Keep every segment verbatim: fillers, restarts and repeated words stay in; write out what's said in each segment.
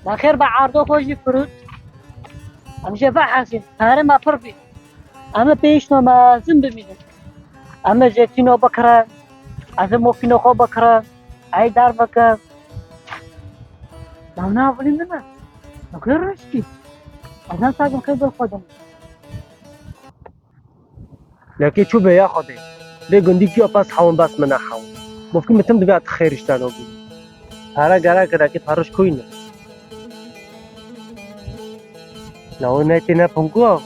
Nexêr be, erdo xwe jî firût. Em jê vehesîn, pere me pir bî. Em ê pêşno mezin bimînin. Em ê zeytîno bikirin. Ez ê mofîno xwe bikirin. Ey derbikim. Dawna vilî min e. Nexêr riştî. Ez ne sakin xê gul xwe dinim. Lekê çû be ya Xwedê. Vê gundî kiya pas hewin bas min nehewin. Mufkî min tim divê at xêr îşte no bî. Para gerek e, lekê parış koyne. La o ne tê ne pungu.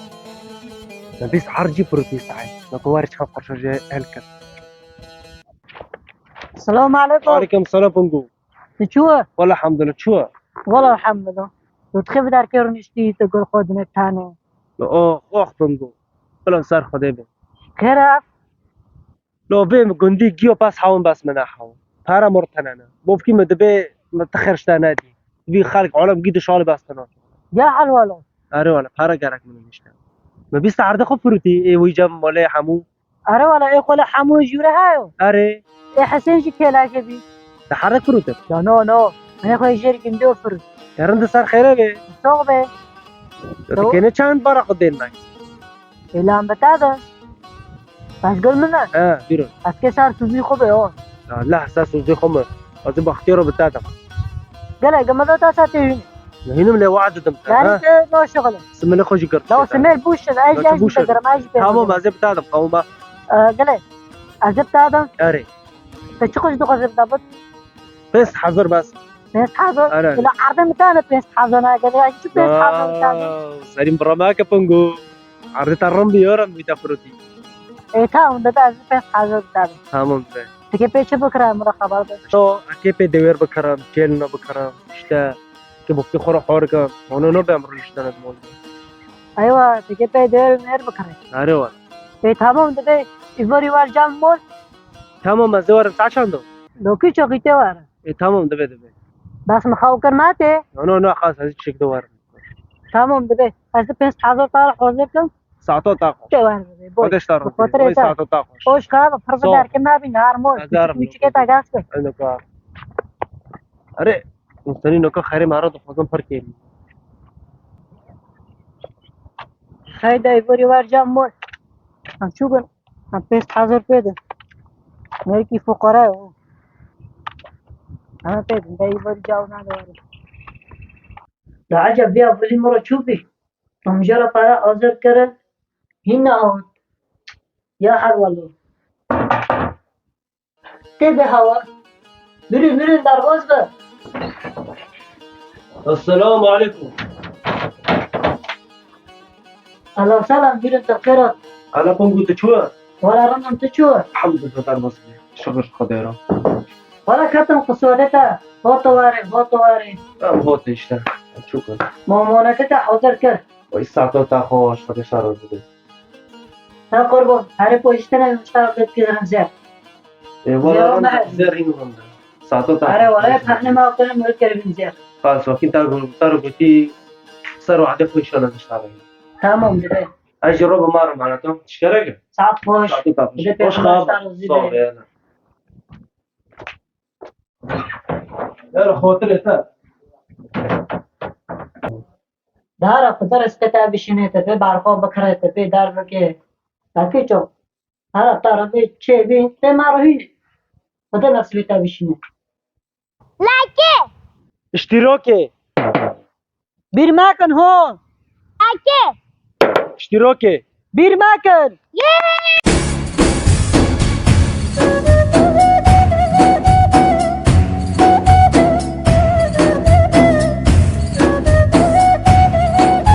Ne bîst ercî pirûtî saê. Ne ko war çan parça jê el kir. Selamun aleyküm. Aleyküm selam pungu. Tu çû? Wala elhamdülillah, çû? Wala elhamdülillah. Tu tixê bi derkê rûniştî, tu gul xwe dinek tane. O, ox pungu. Bila ser Xwedê be. Kera. Lo vê min gundî giyo pas hawin bas min nehawin. Para mor tenene. Mofkî min dibê min ti xerç te nedî. Dibî xelk alem gî dişalî bas tena. Ya helwalo. Erê wala, para gerek min işte. Min bîst erdê xwe firûtî, ê wî cem malê hemû. Erê wala, ê xwe li hemû jûre heyo. Erê. Ê Hesên jî kêlekê bî. Te herde firûtin? Ya no, no. Min ê xwe jêr gindî û firût. Kerin di ser xêre be. Sox be. Ya tu kêne çend bara xwe dên me? Êlan bi te de. Bes gul min e. He, bîro. Ez kê ser suzî xwe be o. Ya leh ser suzî xwe me. Ez ê baxtiyaro bi te de. Gelek, me de ta sa tê hîn. Hînim lê wad didim te, Yani ha? Te no şixile. Simêlê xwe jî girt. Law simêl bûşin, ez jî, ez jî te girim, ez jî pê. Tamam, ez ê bi te dim, tamam, bak. Ee, gelek. Ez ê bi te dim. Erê. Te çi xwe ji dixwaze bi te bit? Pênc hezar bas. Pênc hezar? Erê. Ila erdê min tane pênc hezar ne, gelek, çi pênc hezar tane? Aa, serîm bira me ke pungu. Erdê te rin bî, yoram bî te firûtî. Ê, tamam, dede, ez pênc hezar bi te dim. Tamam, be. Tikê pê çi bikirim, min re xeber de. To, ekê pê dewêr bikirim, kêlina bikirim, işte, ki bokî xwe re xor kim. Onu no bem rû işte ne mol. Eywa, tikê pê dewêr mêr bikirim. Erê wa. Ê, tamam, dede, îvarî war cam mol. Tamam, ez ê werim, saet çend o? Dokî çoxî tê were. Ê, tamam, dibe, dibe. Bes min xew kir me tê? No, no, no, xas, ez çik de werim. Tamam, dibe. Ez de pênc hezar tane hazır kim. Saeto ta xweş. Te wer bibe, boy. Xwedeş ta razî. Xatir Oy, ta. Saeto ta xweş. Hoş ka, pir bi derke me bî, harmon. Küçük küçük ta gaz kir. Eno ka. Erê, musteri noka xerê me re dixwazim pir kêmî. Xeyde, îvarî war cam mol. Em çû bin. Em pênc hezar pê de. Melkî fuqara ye o. Em pê de, de îvarî caw nade were. La eceb ya vilî min re çû bî. Em jê re para hazir kirin. Hîn nehawit. Ya her welo. Tê de hawa. Bürü, bürü, darboz be. Esselamu aleyküm. Selam, selam, bürü, te xêr hat. Ala pongu, tu çû? Wala, rindim, tu çû? Elhamdülillah, darboz be. Şükür Xwedê re. Wala, ketim qisûrê te. Hoto warê, hoto warê. Em hote işte. Çû kir. Mamoneke te hazir kir. Oy, saeto te xweş, Xwedê şer bide. Te qurban, herê pojî te ne, te dikî rinzê. E, wala, rinzê, rinzê, rinzê. Saeto te xweş. Are, wala, pehne me, te ne, mürk kere rinzê. Pas, wakî te ro-, te ro gotî, ser û adê xwe inşallah dişta be. Tamam, dibe. Ez jî ro bi mar, mana to, şikere ki? Saet xweş. Saeto te xweş. Hoş xaba. Sağ ol, yani. Yar xotirê te. Dara xwe te reste te bişîne, te pê berxwe bikire, te pê derbike. Takî çok. Hara te re bê çê bî, te ma rehîne. Xwe te nasibê te bişîne. Like. İştiroke. Bir mekin ho. Like. İştiroke. Bir mekin. Yay.